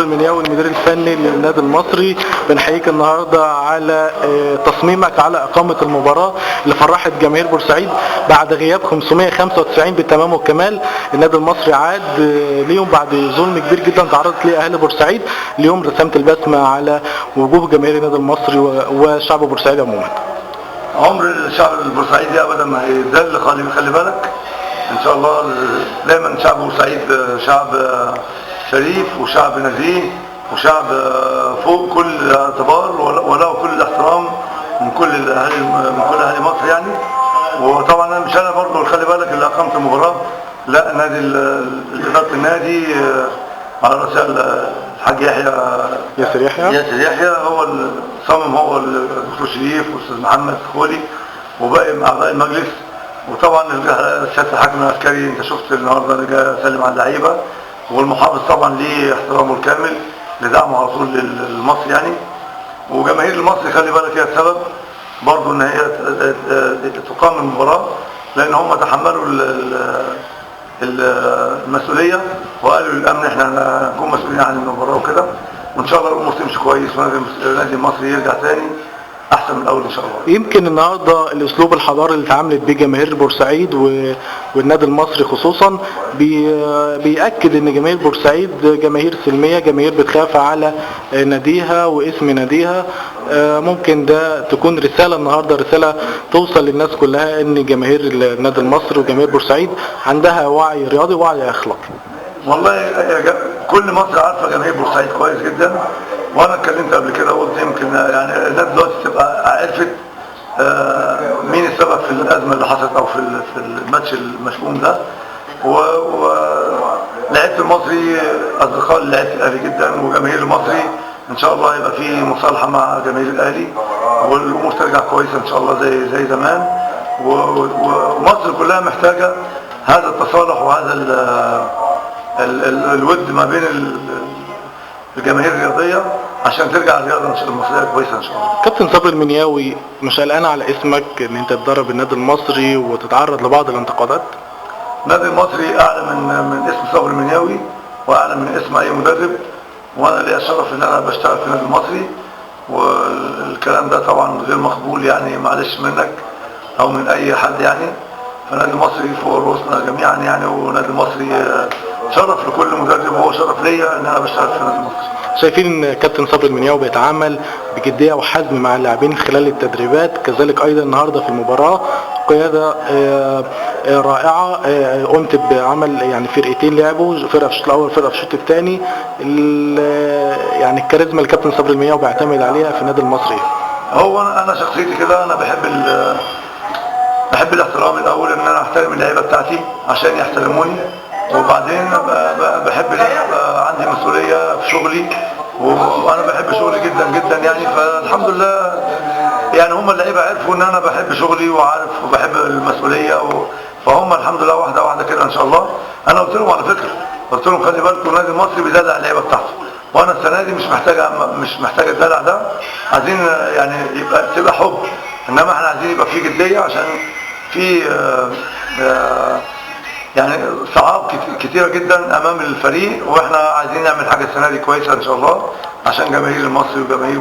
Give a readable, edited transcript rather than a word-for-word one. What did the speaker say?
المنياوي المدير الفني للنادي المصري، بنحييك النهارده على تصميمك على اقامه المباراة اللي فرحت جماهير بورسعيد بعد غياب 595 بالتمام والكمال. النادي المصري عاد ليهم بعد ظلم كبير جدا تعرضت ليه اهالي بورسعيد. اليوم رسمت البسمة على وجوه جماهير النادي المصري وشعب بورسعيد عموما. عمر الشعب البورسعيدي ابدا ما هيذل، خلي بالك ان شاء الله. دايما شعب بورسعيد شعب شريف وشعب نزيه وشعب فوق كل اعتبار وله كل الاحترام من كل الاهالي، من كل اهالي مصر يعني. وطبعا انا مش انا برضه، خلي بالك، اللي اقامت المباراه، لا، نادي ادارة النادي على راس الحاج يحيى ياسر يحيى. ياسر يحيى هو الصمم، هو الدكتور شريف والاستاذ محمد خولي وباقي اعضاء المجلس، وطبعا سيادة الحاكم العسكري انت شفت النهارده اللي جاي سلم على اللعيبه، والمحافظ طبعا ليه احترامه الكامل لدعمه على طول للمصري يعني. وجماهير المصري خلي بالك هي السبب برضه ان هي تقام المباراه، لان هم تحملوا المسؤولية وقالوا للامن احنا هنكون مسؤولين عن المباراة وكده، وان شاء الله الامور تمشي كويس والنادي المصري يرجع تاني احسن من الاول ان شاء الله. يمكن النهارده الاسلوب الحضاري اللي اتعاملت بيه جماهير بورسعيد والنادي المصري خصوصا بيأكد ان جماهير بورسعيد جماهير سلمية، جماهير بتخاف على ناديها واسم ناديها. ممكن ده تكون رسالة النهارده، رسالة توصل للناس كلها ان جماهير النادي المصري وجماهير بورسعيد عندها وعي رياضي ووعي اخلاقي. والله كل مصر عارفه جماهير بورسعيد كويس جدا، وانا اتكلمت قبل كده وقلت يمكن يعني الناس دلوقتي تبقى عرفت مين السبب في الازمة اللي حصلت او في الماتش المشؤوم ده. ولعيبة المصري اصدقاء لعيبة الاهلي جدا، وجماهير المصري ان شاء الله يبقى في مصالحه مع جماهير الاهلي والامور ترجع كويسة ان شاء الله زي زمان. ومصر كلها محتاجه هذا التصالح وهذا ال الود ما بين الجماهير الرياضية عشان ترجع الرياضة المصرية كويسة ان شاء الله. كابتن صبري المنياوي، مش قلقان على اسمك ان انت تدرب النادي المصري وتتعرض لبعض الانتقادات؟ النادي المصري اعلى من اسم صبري المنياوي واعلى من اسم اي مدرب، وانا ليا الشرف ان انا بشتغل في النادي المصري، والكلام ده طبعا غير مقبول يعني، معلش منك او من اي حد يعني. فالنادي المصري فوق رؤوسنا جميعا يعني، والنادي المصري شرف لكل مدرب وهو شرف ليا ان انا بشتغل في النادي المصري. شايفين ان كابتن صبري المنياوي بيتعامل بجدية وحزم مع اللاعبين خلال التدريبات، كذلك ايضا النهارده في المباراة قيادة رائعة، قمت بعمل يعني فرقتين لعبوا، فرقه في الشوط الاول فرقه في الشوط الثاني. يعني الكاريزما اللي كابتن صبري المنياوي بيعتمد عليها في النادي المصري. هو انا شخصيتي كده، انا بحب الاحترام الاول، ان انا احترم اللعيبة بتاعتي عشان يحترموني، وبعدين بحب ان انا ابقى عندي مسؤولية في شغلي، وانا بحب شغلي جدا جدا يعني. فالحمد لله يعني هم اللعيبة عرفوا ان انا بحب شغلي وعارف وبحب المسؤولية فهم الحمد لله واحدة واحدة كده ان شاء الله. انا قلت لهم على فكرة، قلت لهم خلي بالكم النادي المصري بيدلع اللعيبة بتاعته، وانا السنة دي مش محتاج الدلع ده، عايزين يعني يبقى تبقى حب، انما احنا عايزين يبقى في جدية عشان في يعني صعاب كتيرة جدا امام الفريق، واحنا عايزين نعمل حاجة السنة دي كويسة ان شاء الله عشان جماهير المصري وجماهير